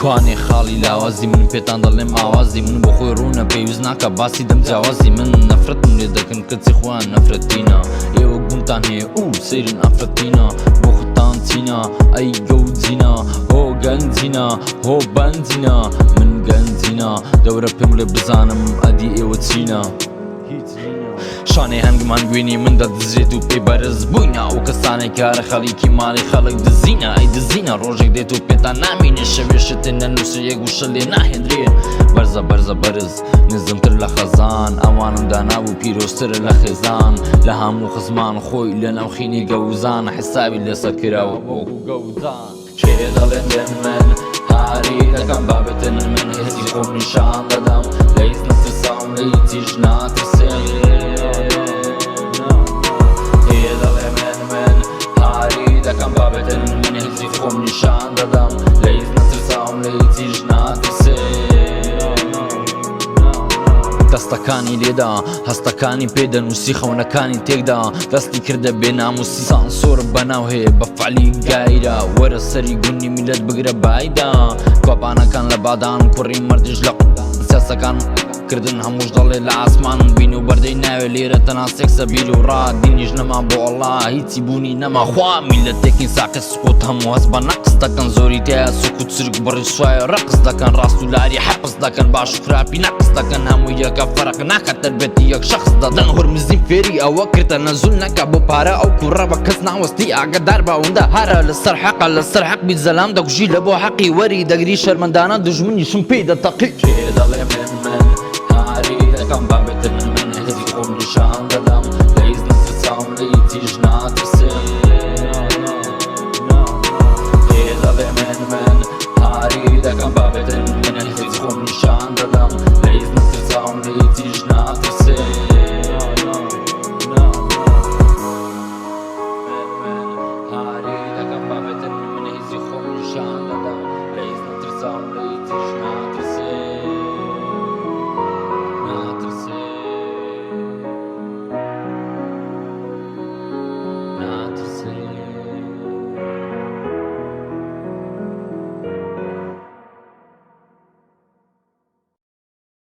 کوانێ خاڵی لاوازی من؟ پێتان دەڵێم ئاوازی من بۆ خۆی ڕوونە، پێویست ناکا باسی دەم جیاوازی من. نەفرەتم لێ دەکەن کەچی خۆیان نەفرەتینە. ئێوە گونتان هەیە ئو سەیرن ئافرەتینە. بۆ خۆتان چینە ئەی گەوجینە، هۆ گەنجینە هۆ بەنجینە. من گەنجینە دەورە پێم بڵێ بزانم ئەدی ئێوە چینە؟ شانەی هەنگمان گوێنی من دەدزرێت و پێی بەرز بووینە. ئەو کەسانێک کارە خەڵیکی ماڵی خەڵک دزینە، ئەی دزینە. ڕۆژێک دێت و پێتان نامینێ، شەوێ شتێ نەنووسێ یەک وشە لێ ناهێنرێ. بەرزە بەرزە بەرز نزمتر لە خەزان، ئەوانم دانابوو پیرۆزترە لە خێزان. لە هەموو خزمان خۆی لە ناو خینی گەوزان، حسابی لەسەر کراوە وەکو گەوجان. کێ دەڵێ من من هاری دەکەم بابەتن، من هێزی خۆم نیشان دەدەم، لە هیچ نەترساوم لە هیچیش ناترسێم. کێ دەڵێ من من هاری دەکەم بابەتن، من هێزی خۆم نیشان دەدەم، لە هیچ نەترساوم لە هیچیش ناترسێم. دەستەکانی لێدا، هەستەکانی پێ دەنووسی، خەونەکانی تێکدا، دەستی کردە بێ ناموسی. سانسۆر بەناو هەیە بە فعلی گایرا، وەرە سەری گوندی میلەت بگرە بایدا. کۆپانەکان لە بادان، کوڕی مەردیش لە سیاسەکان کردن، هەمووش دەڵێ لە ئاسمان بین و بەردەی ناوێ. لێرە تەنها سێکسە بیر و ڕا، دینیش نەما بۆ ئەڵا هیچی بوونی نەما. خوا میلەتێکین ساقی سقوط، هەموو هەست بە نەقس دەکەن، زۆری تایە سوک و چرک بڕی سوایە ڕەقس دەکەن، ڕاست و لاری حەپس دەکەن، باش و خراپی نەقس دەکەن، هەموو یەکە فەرق ناکات تەربێتی یەک شەخس دەدەن. هورمزی فێری ئەوە کردە نەزول نەکا بۆ پارە، ئەو کوڕە بە کەس ناوەستی ئاگادار بە ئەوەندە هارە. لەسەر حەقە لەسەر حەق بی زەلام دەکوژی، لە بۆ حەقی وەری دەگری، شەرمەندانە دوژمنیشم پێی دەتەقی. کێ دەڵێ من من هاری دەکەم بابێتن، من هێزی خۆم نیشان دەدەم، لە هیچ نەترساوم لە هیچیش ناترسێم. کێ دەڵێ من من هاری دەکەم بابێتن، من هێزی خۆم نیشان دەدەم.